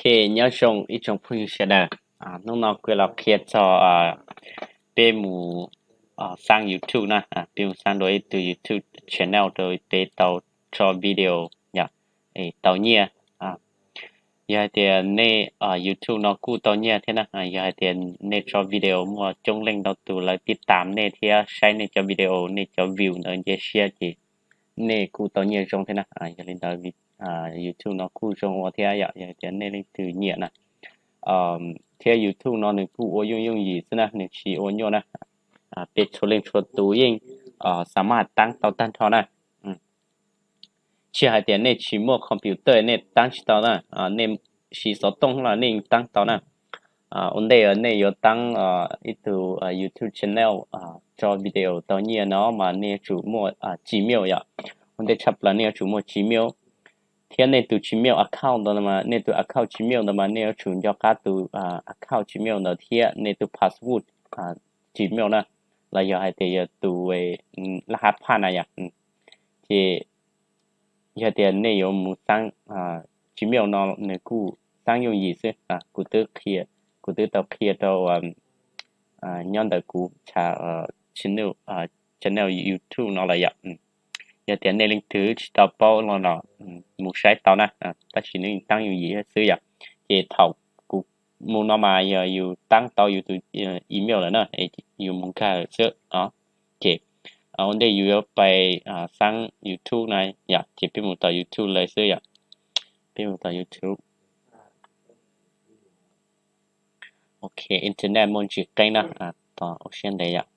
Ces nyob zoo ib tsoom phooj ywg sawv daws, hnub no kuv los qhia txog peb mus xaab YouTube na, peb mus xaab dua ib tug YouTube channel rau peb tau tso video yom, tau nyiaj. Yog hais tias nej YouTube no kuj tau nyiaj thiab na, yog hais tias nej tso video muaj coob leej ntau tus lawv tib tam nej thiab saib nej cov video, nej cov view ntawd nce siab ces nej kuj tau nyiaj zoo thiab na. Yog li ntawd YouTube no kuj zoo ua thiab yom, yog hais tias nej leej twg nyiam na. Thiab YouTube no nws kuj ua yooj yooj yim xwb na, nws tsis ua nyuaj na. Peb txhua leej txhua tus yeej xav maj taab tau tag nrho na. Tsis hais tias nej tsis muaj computer nej taab tsis tau na, nej siv xov tooj los nej yeej taab tau na. Ua ntej nej yuav taab ib tug YouTube channel tso video tau nyiaj no mas nej yuav tsum muaj Gmail yom. Ua ntej tshaj plaws nej yuav tsum muaj Gmail, thiab nej tus Gmail account ntawd, nej tus account Gmail ntawd mas nej yuav tsum nco qab tus account Gmail ntawd thiab nej tus password Gmail na, los yog hais tias yog tus laj hab phaj na yom. Ces yog tias nej yuav mus xaab Gmail no nws kuj xaab yooj yim xwb. Kuv twb qhia, kuv twb tau qhia rau nyob ntawm kuv channel YouTube no lawm yom. Yog tias nej leej twg tsis tau paub los mus saib tau na, tab sis nws taab yooj yim xwb yom. Ces thaum kuv mus no mas yog yus taab tau yus tus email lawm na, yus mus nkag lawm xwb os. Ces ua ntej yus yuav pais xaab YouTube na yom, ces peb mus tom YouTube lawm xwb yom. Peb mus tom YouTube. Ok, internet muaj ntsis qeeb na, tos ua siab ntev yom.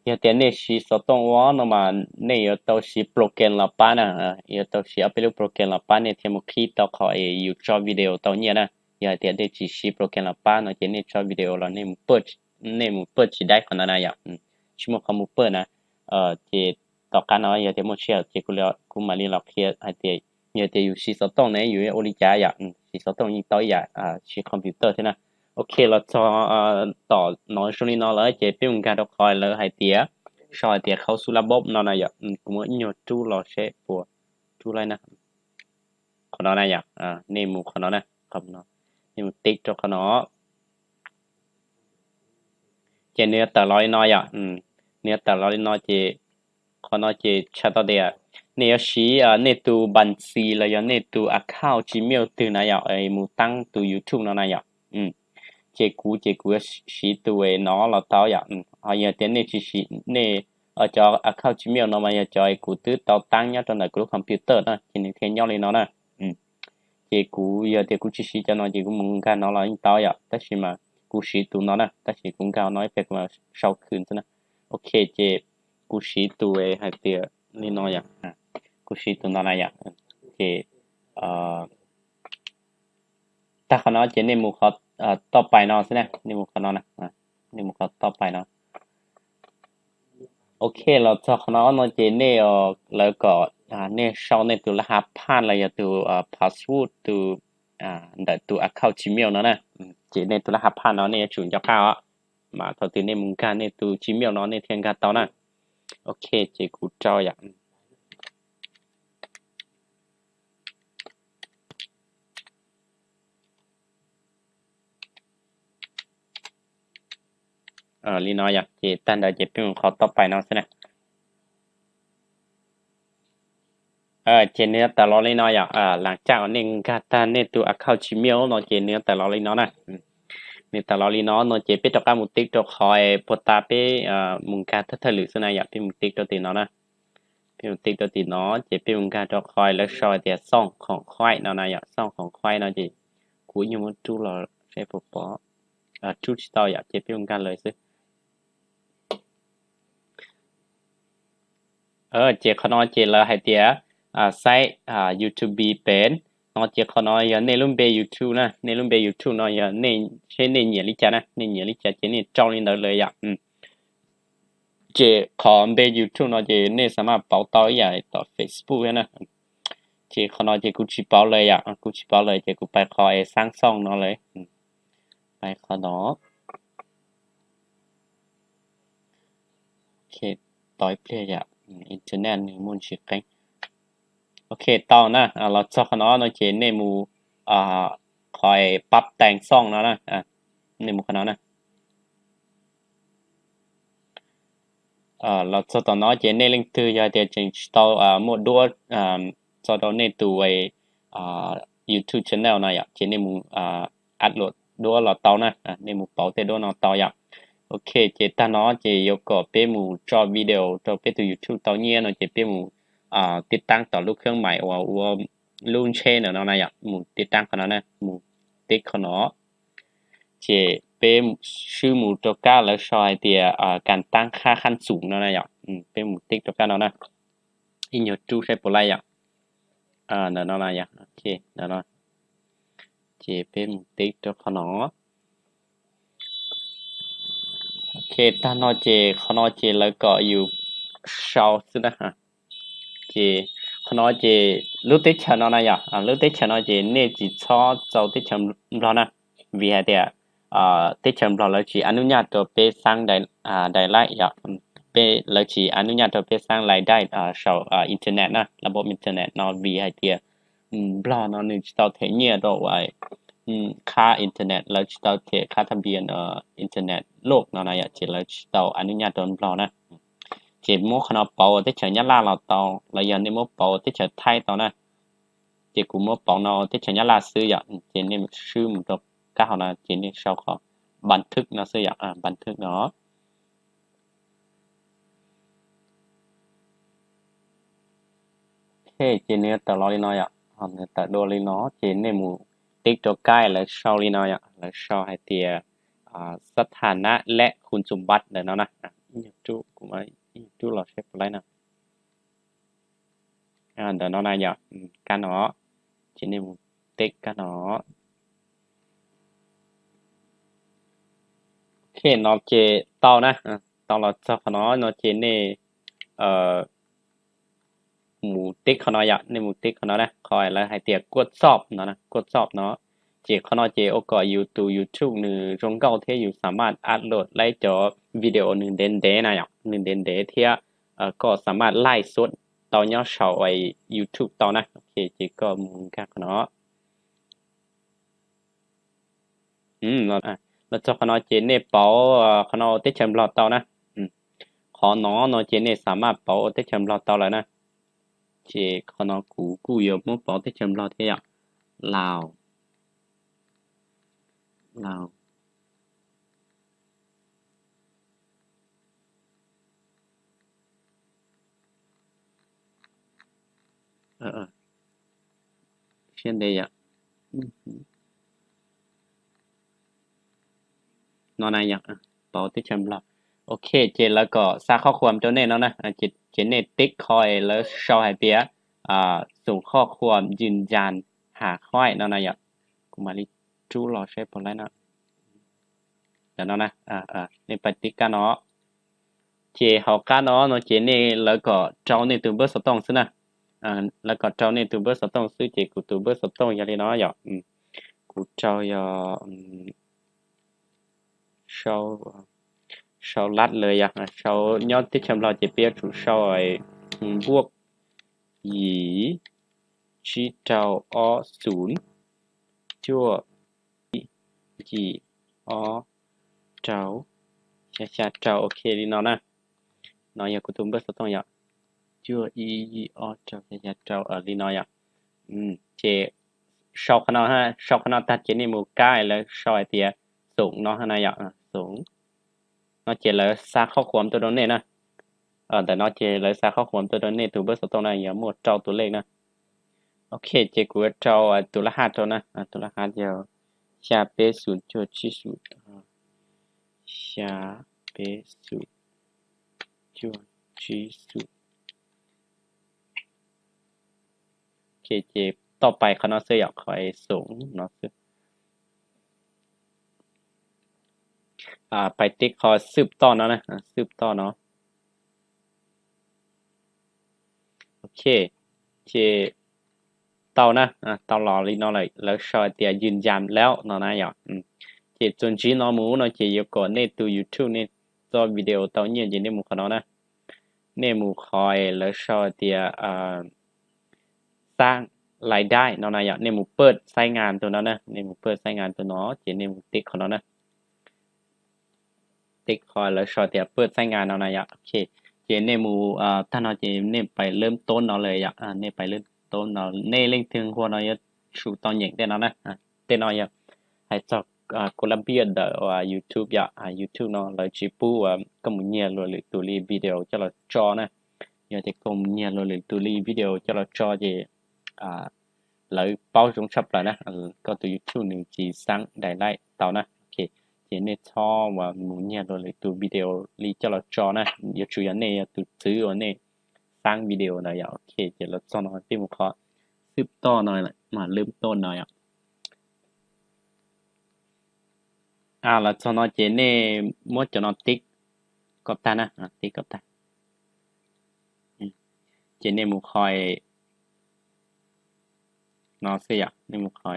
Yog tias nej siv xov tooj ua no mas nej yuav tau siv program los pab na, yuav tau siv ob peb lub program los pab nej thiaj mus qhib tau qhov es yus tso video tau nyiaj na. Yog hais tias nej tsis siv program los pab no ces nej tso video los nej mus pawj tsis daib qhov ntawd na yom, tsis muaj qhov mus pawj na. Ces tom qab no yog tias muaj sij hawm ces kuv mam li los qhia hais tias yog tias yus siv xov tooj ne yus ua li cas yom, siv xov tooj yeej tau ib yam siv computer thiab na. Ok, los txog tom no zoo li no lawm ces peb mus nkag rau qhov lawv hais tias, sau hais tias khau xu la bob no na yom, kuv muab ib nyuag rub los seb puas rub laib na. Qhov no na yom, nej mus qhov no na, nej mus tib rau qhov no. Ces nws yuav tawm los li no yom, nws yuav tawm los li no ces qhov no ces tshaj tau tias nej yuav siv nej tus npas xis los yog nej tus account Gmail twg na yom, mus taab tus YouTube no na yom. Ces kuv ces kuv yuav siv tus no los tau yom. Ho yog tias nej tsis siv, nej cov account Gmail no mas yog cov kuv twb tau taab nyob rau ntawm kuv lub computer na ces nws thiaj nyob li no na. Ces kuv yog tias kuv tsis siv cov no ces kuv mus nkag no los yeej tau yom, tab sis mas kuv siv tus no na, tab sis kuv nkag no ib pliag kuv mam sau khwv xwb na. Ok, ces kuv siv tus hais tias li no yom, kuv siv tus no na yom. Ces tag qhov no ces nej mus qhov toj pais no xwb na, nej mus qhov no, nej mus qhov toj pais no. Ok, los txog qhov no no ces nej, lawv kom nej sau nej tus laj hab phaj los yog tus password tus ntawm tus account Gmail no na. Ces nej tus laj hab phaj no nej yuav tsum nco qab os, mas thaum twg nej mus nkag nej tus Gmail no nej thiaj nkag tau na. Ok, ces kuv rau yom. Li no yom, ces tag ntawd ces peb mus qhov toj pais no xwb na. Ces nws yuav tawm los li no yom, lam caj uas nej nkag tag nej tus account Gmail no ces nws yuav tawm los li no na. Nws tawm los li no no ces peb rov qab mus tib rau qhov puag ta peb mus nkag thawj thawj lwm xwb na yom, peb mus tib rau tim no na. Peb mus tib rau tim no ces peb mus nkag rau qhov lawv sau hais tias xooj khoom khuaib no na yom, xooj khoom khuaib no ces kuv ib nyuag muab rub los seb puas pom, rub tsis tau yom, ces peb mus nkag lawm xwb. Ces qhov no ces lawv hais tias saib YouTube pem no ces qhov no yog nej lub npe YouTube na, nej lub npe YouTube no yog nej seb nej nyiam li cas na, nej nyiam li cas ces nej rau li ntawd lawm yom. Ces qhov npe YouTube no ces nej xav maj pauv tau ib yam tom Facebook thiab na. Ces qhov no ces kuv tsis pauv lawm yom, kuv tsis pauv lawm ces kuv pais qhov es xaab xooj no lawm. Pais qhov no. Tos ib pliag yom, internet nws muaj ntsis qeeb. Ok, tau na, los txog qhov no no ces nej mus qhov pab tees xooj no na, nej mus qhov no na. Los txog tom no ces nej leej twg yog hais tias tseem tsis tau muaj duab tso rau nej tus YouTube channel no yom, ces nej mus upload duab los tau na, nej mus pauv tej duab no tau yom. Ok, ces tag no ces yuav kom peb mus tso video rau peb tus YouTube tau nyiaj no ces peb mus tib taab tom lub khab mais uas ua lub ntsheb ntawm no na yom, mus tib taab qhov no na, mus tib qhov no. Ces peb swb mus rau kab lawv sau hais tias kas taab khab khab xum no na yom, peb mus tib rau kab no na. Ib nyuag rub saib puas laij yom. Ntawm no na yom, ntawm no. Ces peb mus tib rau qhov no. Ok, tag no ces qhov no ces lawv kom yus sau xwb na. Ces qhov no ces lub teb chaws no na yom, lub teb chaws no ces nej tsis txhob txaus teb chaws Nplog na, vim hais tias teb chaws Nplog lawv tsis a nub nyaj rau peb xaab daim laib yom, lawv tsis a nub nyaj rau peb xaab laib daim sau internet na, lab internet no vim hais tias Nplog no nws tsis tau them nyiaj rau uas khab internet, lawv tsis tau them khab thab npias internet loj no na yom, ces lawv tsis tau a nub nyaj rau Nplog na. Ces muab qhov no pauv ua teb chaws Nyab Laj los tau, los yog nej muab pauv ua teb chaws Thaib tau na. Ces kuv muab pauv no teb chaws Nyab Laj xwb yom, ces nej swb mus rau kab hauv no ces nej sau qhov npas thwb no xwb yom, npas thwb no. Ok, ces nws tawm los li no yom, nws tawm dua li no ces nej mus tib rau kab lawv sau li no yom, lawv sau hais tias xab tha nab leb khu txum npab ntawm no na. Rub los saib puas laij no. Ntawm no na yom, kab no, ces nej mus tib kab no. Ok, no ces tau na, tau los txog qhov no no ces nej mus tib qhov no yom, nej mus tib qhov no na, qhov lawv hais tias kuaj txoj no, kuaj txoj no. Ces qhov no ces ua kom yus tus YouTube nws zoo nkauj thiab yus xa maj upload laib cov video nws ntev ntev na yom, nws ntev ntev thiab koj xa maj laij xuab tau nyob saum YouTube tau na. Ok, ces koj mus nkag qhov no. Los txog qhov no ces nej pauv qhov no ua teb chaws Nplog tau na. Qhov no no ces nej xa maj pauv ua teb chaws Nplog tau lawm na. Ces qhov no kuv kuj yuav muab pauv teb chaws Nplog thiab yom. Laus, Laus. Siab ntev yom. No na yom, pauv teb chaws Nplog. Ok, ces lawv kom xa qhov khuam rau nej no na, ces nej tib qhov lawv sau hais tias xoom qhov khuam yws yas has khoaib no na yom. Kuv mam li rub los saib puas laij no. Ntawm no na, nej pais tib kab no. Ces hauv qab no no ces nej lawv kom rau nej tus npawb xov tooj xwb na. Lawv kom rau nej tus npawb xov tooj xwb ces kuv tus npawb xov tooj yog li no yom. Kuv rau yog sau lab lawm yom, sau nyob teb chaws Nplog ces peb yuav tsum sau npuaj yim tsib rau ob xoom cuaj ib yim ob rau xya xya rau, ok li no na. No yog kuv tus npawb xov tooj yom, cuaj ib yim ob rau xya xya rau li no yom. Ces sau qhov no, sau qhov no tag ces nej mus kab lawv sau hais tias xoom no na yom, xoom. No ces lawv xa qhov khuam tuaj rau nej na. Ntawm no ces lawv xa qhov khuam tuaj rau nej tus npawb xov tooj na, yog muaj rau tus lej na. Ok, ces kuv rau tus laj haj rau na, tus laj haj yog xya peb xoom cuaj tsib xoom, xya peb xoom cuaj tsib xoom. Ok, ces toj pais qhov no xwb yom, qhov xoom no xwb. Pais tib qhov xwb toj no na, xwb toj no. Ok, ces tau na, tau los li no lawm, lawv sau hais tias yws yas lawm no na yom. Ces txuas ntxiv no mus no ces yuav kom nej tus YouTube nej txoj video tau nyiaj ces nej mus qhov no na. nej mus qhov lawv sau tias xab lais daij no na yom, nej mus pawj xaib ngas tus no na, nej mus pawj xaib ngas tus no ces nej mus tib qhov no na, tib qhov lawv sau tias pawj xaib ngas no na yom. Ok, ces nej mus tag no ces nej pais lab tob no lawm yom, nej pais lab tob no, nej leej twg nquag no yuav tsum tau nyeem tej no na. Tej no yog hais txog kuv lab npiaj ntawm YouTube yom, YouTube no lawv tsis pub uas koj mus nyiag luag lwm tus li video coj los tso na. Yog tias koj mus nyiag luag lwm tus li video coj los tso ces lawv paub zoo tshaj plaws na, koj tus YouTube nws tsis xab daim laij tau na. Ok, ces nej txhob uas mus nyiag luag lwm tus video li coj los tso na, yuav tsum yog nej yog tus txwv uas nej xab video ntawd yom. Ok, ces los txog no peb mus qhov xwb toj no, mam lwb toj no yom. Los txog no ces nej muab cov no tib kom tag na, tib kom tag. Ces nej mus qhov no xwb yom, nej mus qhov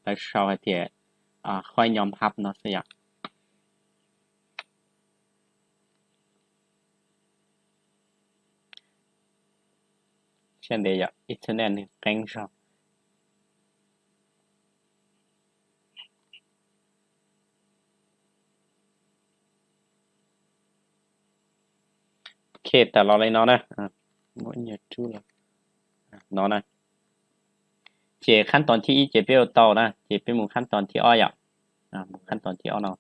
lawv sau hais tias khoib nyob hab no xwb yom. Siab ntev yom, internet nws qeeb zog. Ok, tawm los li no na, no na. Ces khab toos thib ib ces peb ua tau na, ces peb mus khab toos thib ob yom, mus khab toos thib ob no.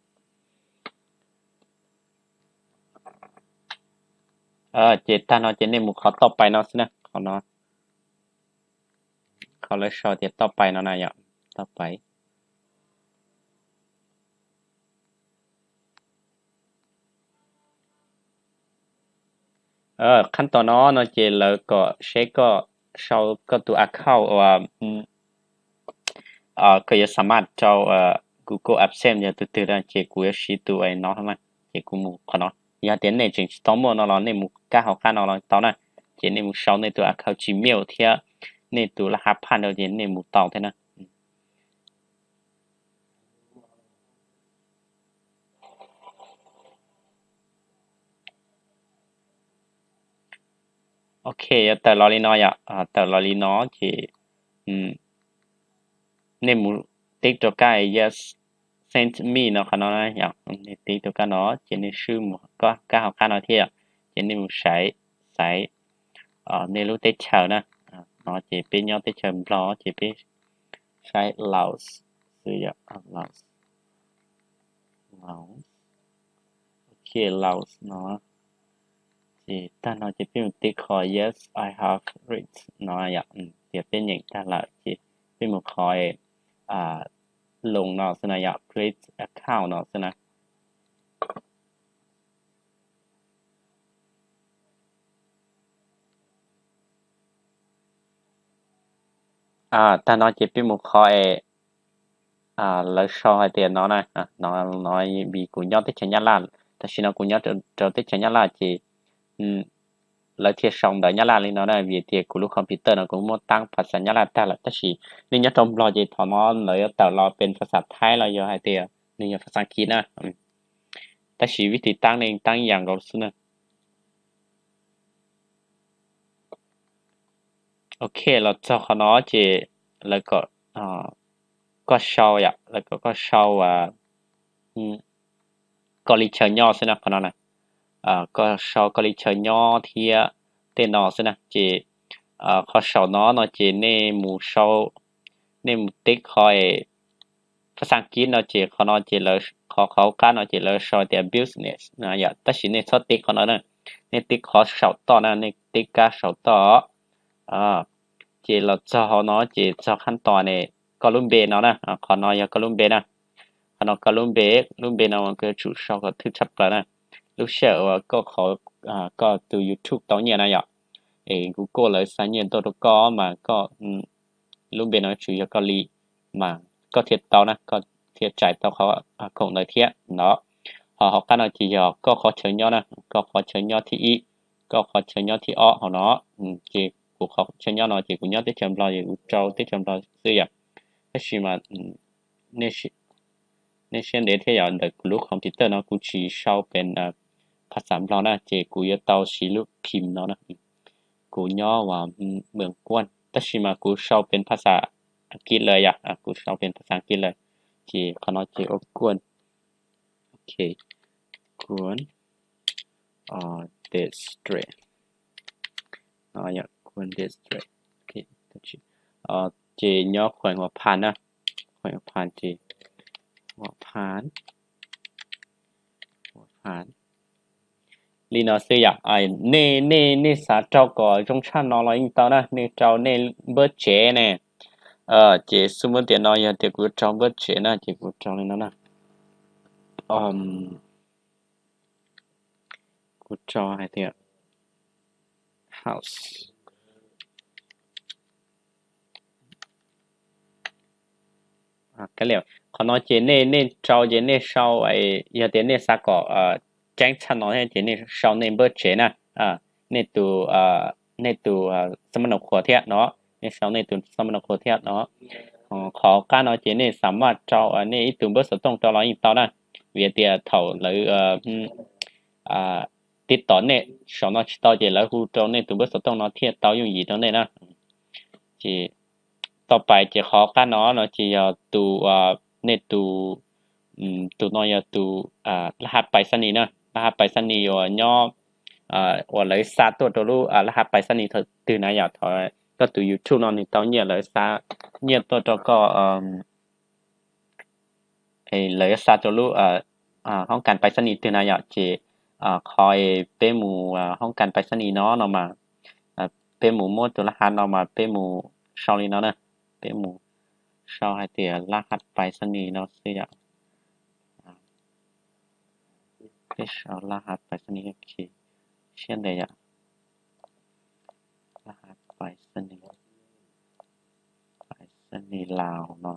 Ces tag no ces nej mus qhov toj pais no xwb na, qhov no, qhov lawv sau tias toj pais no na yom, toj pais. Khab toos no no ces lawv kom seb koj sau koj tus account uas koj yuav xav maj rau Google AdSense yog tus twg na, ces kuv yuav siv tus no na, ces kuv mus qhov no. Yog tias nej tseem tsis tau muaj no los nej mus kab hauv qab no los tau na, ces nej mus sau nej tus account Gmail thiab nej tus laj hab phaj rau ces nej mus tau thiab na. Ok, yuav tawm los li no yom, tawm los li no ces nej mus tib rau kab yes, send me no qhov no yom, nej tib rau kab no ces nej swb mus kab hauv qab no thiab yom, ces nej mus xaiv, xaiv nej lub teb chaws na. No ces peb nyob teb chaws Nplog ces peb saib Laos xwb yom, Laos, Laos, ok, Laos no. Ces tag no ces peb mus tib qhov yes I have read no yom, tias peb nyeem tag lawm ces peb mus qhov loo no xwb na yom, create account no xwb na. Tag no ces peb mus qhov es lawv sau hais tias no na, no, no vim kuv nyob teb chaws Nyab Laj, tam sim no kuv nyob rau teb chaws Nyab Laj ces lawv thiaj sau ntawv Nyab Laj li no na, vim tias kuv lub computer no kuv muab taab phas xas Nyab Laj tag lawm, tab sis nej nyob rau Nplog ces thaum no lawv yuav tawm los pes phas xas Thaib los yog hais tias nws yog phas xas Kiv na. Tab sis vij tis taab nej taab ib yam nkaus xwb na. Ok, los txog qhov no ces lawv kom koj sau yom, lawv kom koj sau koj li chaw nyob xwb na, qhov no na. Koj sau koj li chaw nyob thiab tej no xwb na. Ces qhov saum no no ces nej mus sau, nej mus tib qhov es phas xas Kiv no ces qhov no ces lawv, qhov qhov hauv qab no ces lawv sau tias business no yom, tab sis nej txhob tib qhov no na, nej tib qhov saum toj na, nej tib kab saum toj. Ces los txog hauv no ces txog khab toos ne, koj lub npe no na, qhov no yog koj lub npe na. Qhov no koj lub npe, lub npe no koj yuav tsum sau kom thwj tshaj plaws na. Lub sij hawm uas koj qhov, koj tus YouTube tau nyiaj na yom, es Google lawv xa nyiaj tuaj rau koj mas koj lub npe no yuav tsum yog koj li mas koj thiaj tau na, koj thiaj txais tau qhov account ntawd thiab no. Ho hauv qab no ces yog koj qhov chaw nyob na, koj qhov chaw nyob thib ib, koj qhov chaw nyob thib ob hauv no. Ces kuv qhov chaw nyob no ces kuv nyob teb chaws Nplog ces kuv rau teb chaws Nplog xwb yom. Tab sis mas nej siab ntev thiab yom, ntawm kuv lub computer no kuv tsis sau pes phas xas Nplog na, ces kuv yuav tau siv lub phim no na. Kuv nyob uas Mws Kuaj tab sis mas kuv sau pes phas xas Askiv lawm yom, kuv sau pes phas xas Askiv lawm. Ces qhov no ces ua Kuaj, ok, Kuaj district, Kuaj district, ces nyob khueem Huam Phas na, khueem Huam Phas ces Huam Phas, Huam Phas. Li no xwb yom. Nej, nej, nej xav rau kom zoo tshaj no los yeej tau na, nej rau nej npawb tsev ne. Ces xub muab tias no yog tias kuv rau npawb tsev na ces kuv rau li no na. Kuv rau hais tias house. Qhov no ces nej, nej rau ces nej sau, yog tias nej xav kom ceeb tshaj no thiab ces nej sau nej npawb tsev na, nej tus, nej tus xab mab nau qhuas thiab no, nej sau nej tus xab mab nau qhuas thiab no. Qhov qab no ces nej xam maj rau nej ib tug npawb xov tooj rau los yeej tau na, vim tias thaum lawv tiv tauj nej saum no tsis tau ces lawv hu rau nej tus npawb xov tooj no thiaj tau yooj yim rau nej na. Ces tau pais ces qhov qab no no ces yog tus, nej tus, tus no yog tus laj hab pais xab nis na, laj hab pais xab nis uas nyob, uas lawv xa tuaj rau lub laj hab pais xab nis thaum twg na yom, thaum koj tus YouTube no nws tau nyiaj, lawv xa nyiaj tuaj rau koj, lawv xa rau lub hoob kas pais xab nis twg na yom, ces qhov peb mus hoob kas pais xab nis no no mas, peb mus muab tus laj hab no mas peb mus sau li no na, peb mus sau hais tias laj hab pais xab nis no xwb yom. Peb sau laj hab pais xab nis, siab ntev yom. Laj hab pais xab nis, pais xab nis Laus no.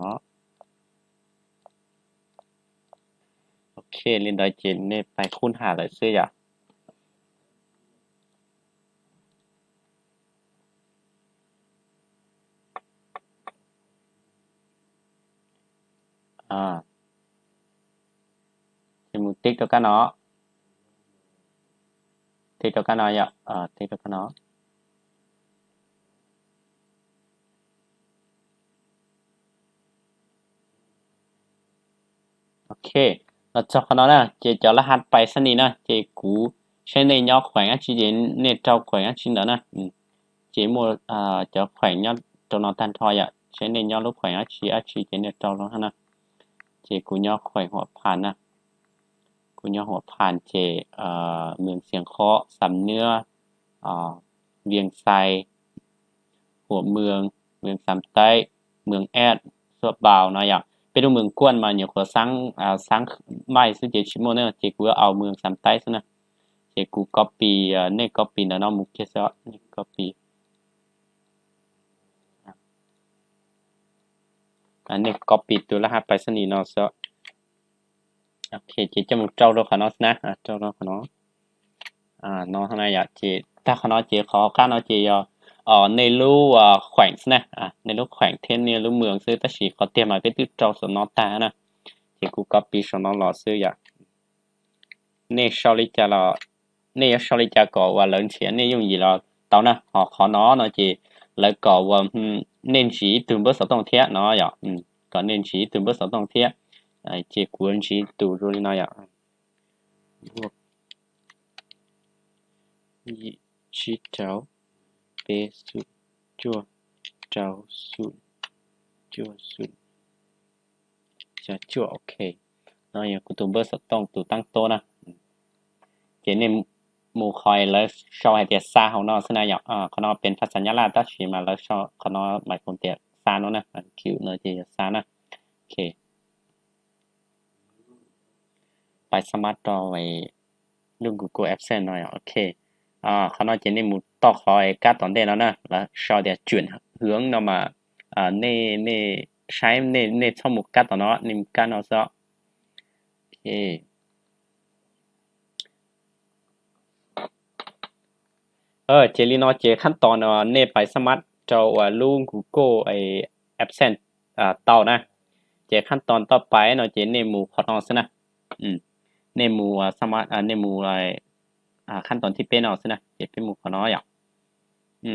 Ok, li ntawd ces nej pais qub ham lawm xwb yom. Ces mus tib rau kab no, tib rau kab no yom, tib rau kab no. Ok, los txog qhov no na ces cov laj hab pais xab nis na ces kuv saib nej nyob khueem dab tsi ces nej rau khueem dab tsi ntawd na. Ces muaj cov khueem nyob rau no tag nrho yom, saib nej nyob lub khueem dab tsi dab tsi ces nej rau los na. Ces kuv nyob khueem Huam Phas na, kuv nyob Huam Phas ces Mws Xias Khob, Xam Nuab, Vias Xais, Huam Mws, Mws Xam Taib, Mws Ej, Xuab Paus no yom. Peb lub Mws Kuaj mas nyuam qhuav xaab, xaab maij xwb ces tsis muaj na, ces kuv yuav au Mws Xam Taib xwb na. Ces kuv copy, nej copy ntawm no mus kiag xwb, nej copy, nej copy tus laj hab pais xab nis no xwb. Ok, ces coj mus rau rau qhov no xwb na, rau rau qhov no. No na yom, ces tag qhov no ces qhov qab no ces yog nej lub khueem xwb na, nej lub khueem thiab nej lub mws xwb, tab sis qhov tiag mas peb twb rau saum no tag na. Ces kuv copy saum no los xwb yom. Nej sau li cas los, nej yuav sau li cas kom uas lawv nrhiav nej yooj yim los tau na. Ho qhov no no ces lawv kom uas nej ntsib ib tug npawb xov tooj thiab no yom, kom nej ntsib ib tug npawb xov tooj thiab. Ces kuv ntsib tus zoo li no yom, yim tsib rau peb xum cuaj rau xum cuaj xum xya cuaj, ok. No yog kuv tus npawb xov tooj tus tab tob na. Ces nej mus qhov lawv sau hais tias xa hauv no xwb na yom. Qhov no pes phas xas Nyab Laj tab sis mas lawv sau qhov no mas kuv tias xa no na, kiu no ces yog xa na. Ok, pais xa mab rau lub Google AdSense no yom. Ok, qhov no ces nej mus toj qhov kab tom ntej no na, lawv sau tias chuyển hướng no mas nej, nej saib, nej txhob mus kab tom no, nej mus kab no xwb. Ok, ces li no ces khab toos no nej pais xa mab rau uas lub Google AdSense tau na. Ces khab toos tau pais no ces nej mus qhov no xwb na. Nej mus xa mab, nej mus ขั้นตอนที่ peb no xwb na, ces peb mus qhov no yom.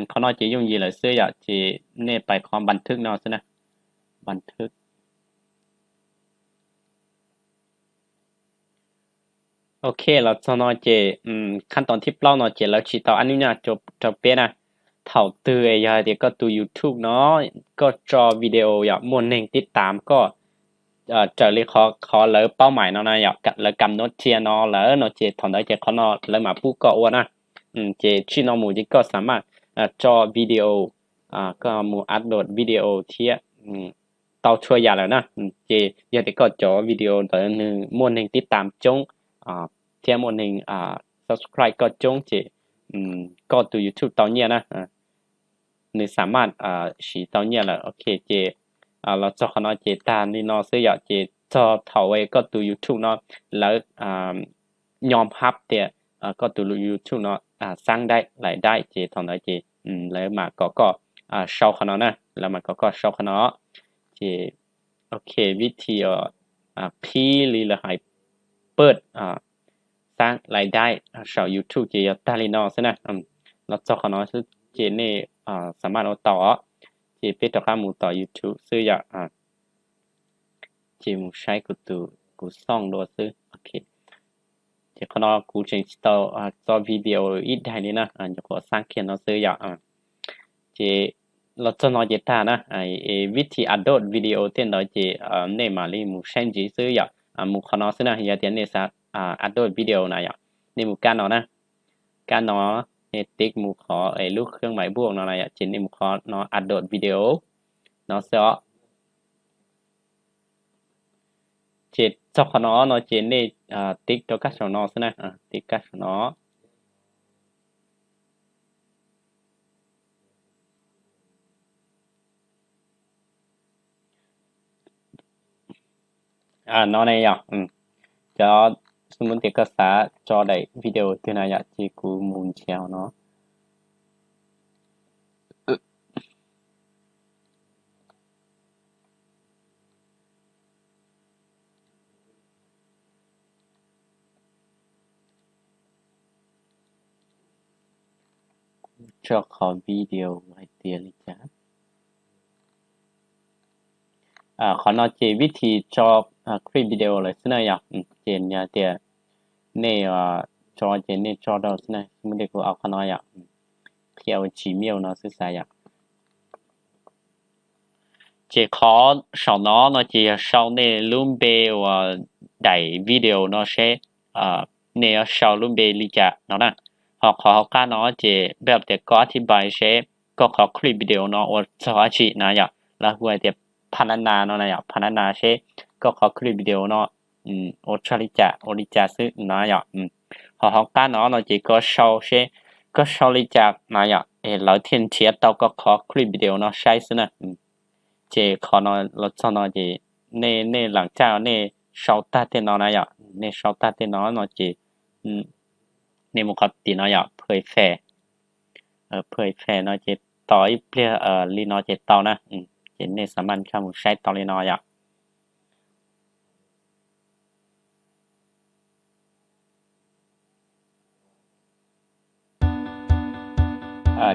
Qhov no ces yooj yim lawm xwb yom, ces nej pais qhov บันทึก no xwb na, บันทึก. Ok, los txog no ces ขั้นตอนที่ plaub no ces lawv tsis tau อนุญาต rau peb na. Thaum twg yog hais tias koj tus YouTube no koj tso video yom muaj neeg tib tam koj raws li qhov lawv เป้าหมาย no na yom, lawv กำหนด tiag no lawm no ces thaum ntawd ces qhov no lawv mam pub koj ua na. Ces txij no mus ces koj สามารถ tso video, koj mus upload video thiab tau txhua yam lawm na. Ces yog tias koj cov video ntawd nws muaj neeg tib tam coob thiab muaj neeg subscribe koj coob ces koj tus YouTube tau nyiaj na, nws สามารถ siv tau nyiaj lawm. Ok, ces los txog qhov no ces tag li no xwb yom, ces txog thaum koj tus YouTube no lawv ยอมรับ tias koj tus YouTube no สร้างรายได้ ces thaum ntawd ces lawv mam kom koj sau qhov no na, lawv mam kom koj sau qhov no. Ces ok, วิธี qhib li lawv hais เปิด สร้างรายได้ saum YouTube ces yog tag li no xwb na. Los txog qhov no xwb ces nej สามารถ ua tau os. Ces peb rov qab mus tom YouTube xwb yom. Ces mus saib kuv tus, kuv xooj dua xwb. Ok, ces qhov no kuv tseem tsis tau tso video ib daim li na, nyuam qhuav สร้าง kiag no xwb yom. Ces los txog no ces tag na. วิธี upload video tej ntawd ces nej mam li mus saib ntxiv xwb yom. Mus qhov no xwb na, yog tias nej xav upload video na yom, nej mus kab no na, kab no, nej ติ๊ก mus qhov lub เครื่องหมายบวก no na yom, ces nej mus qhov no upload video no xwb os. Ces txog qhov no no ces nej ติ๊ก rau kab saum no xwb na, ติ๊ก kab saum no. No ne yom, cov xub muab tias koj xav tso daim video twg na yom, ces kuv mus nrhiav no. Tso qhov video hais tias li cas? Qhov no ces วิธี tso clip video lawm xwb na yom. Ces yog tias nej tso ces nej tso rau xwb na, xub muab tias kuv au qhov no yom, qhia ua Gmail no xwb xav yom. Ces qhov saum no no ces yog sau nej lub npe uas daim video no seb nej yuav sau lub npe li cas no na. Ho qhov hauv qab no ces npaj tias koj อธิบาย seb koj qhov clip video no ua txog dab tsi na yom, lawv hu hais tias พัฒนา no na yom, พัฒนา seb koj qhov clip video no ua txog li cas, ua li cas xwb na yom. Ho hauv qab no no ces koj sau seb koj sau li cas na yom, es lawv thiaj nrhiav tau koj qhov clip video no saib xwb na. Ces qhov no los txog no ces nej, nej lam caj nej sau tag tej no na yom, nej sau tag tej no no ces nej mus qhov tim no yom, เผยแพร่, เผยแพร่ no ces tos ib pliag li no ces tau na. Ces nej สามารถ nkag mus saib tau li no yom.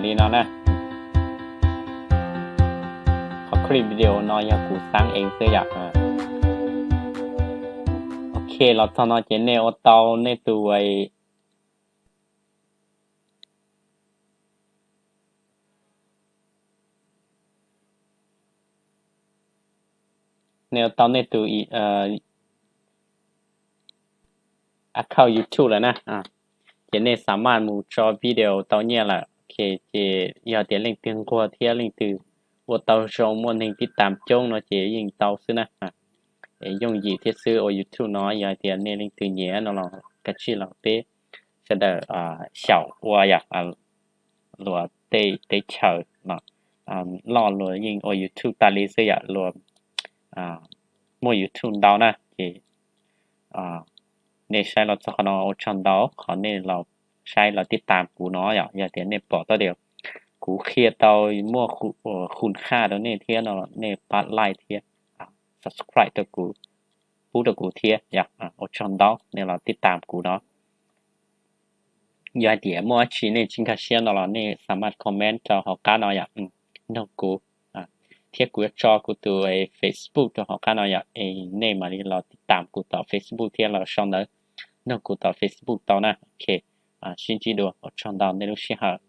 Li no na. Qhov clip video no yog kuv สร้าง ib xwb yom. Ok, los txog no ces nej ua tau nej tus nej ua tau nej tus account YouTube lawm na. Ces nej สามารถ mus tso video tau nyiaj lawm. Ok, ces yog tias leej twg nquag thiab leej twg ua tau zoo muaj neeg ติดตาม coob no ces yeej tau xwb na. Yooj yim thiab xwb ua YouTube no, yog hais tias nej leej twg nyiam no los kav tsij los peb sawv daws xyaum ua yom. Luag tej teb chaws loj luag yeej ua YouTube tas li xwb yom, luag muaj YouTube ntau na. Ces nej saib los txog qhov no ua tsaug ntau qhov nej los saib los ติดตาม kuv no yom. Yog tias nej pom tau tias kuv qhia tau muaj khun khaj rau nej thiab no, nej pab like thiab subscribe rau kuv, pub rau kuv thiab yom. Ua tsaug ntau nej los ติดตาม kuv no. yog hais tias muaj dab tsi nej tsis nkag siab no los nej xav mas comment rau hauv qab no yom, nug kuv, thiab kuv yuav tso kuv tus Facebook rau hauv qab no yom, es nej mam li los tiv tam kuv tom Facebook thiab los sau ntawv nug kuv tom Facebook tau na. Ok, sib ntsib dua, ua tsaug ntau nej lub sij hawm.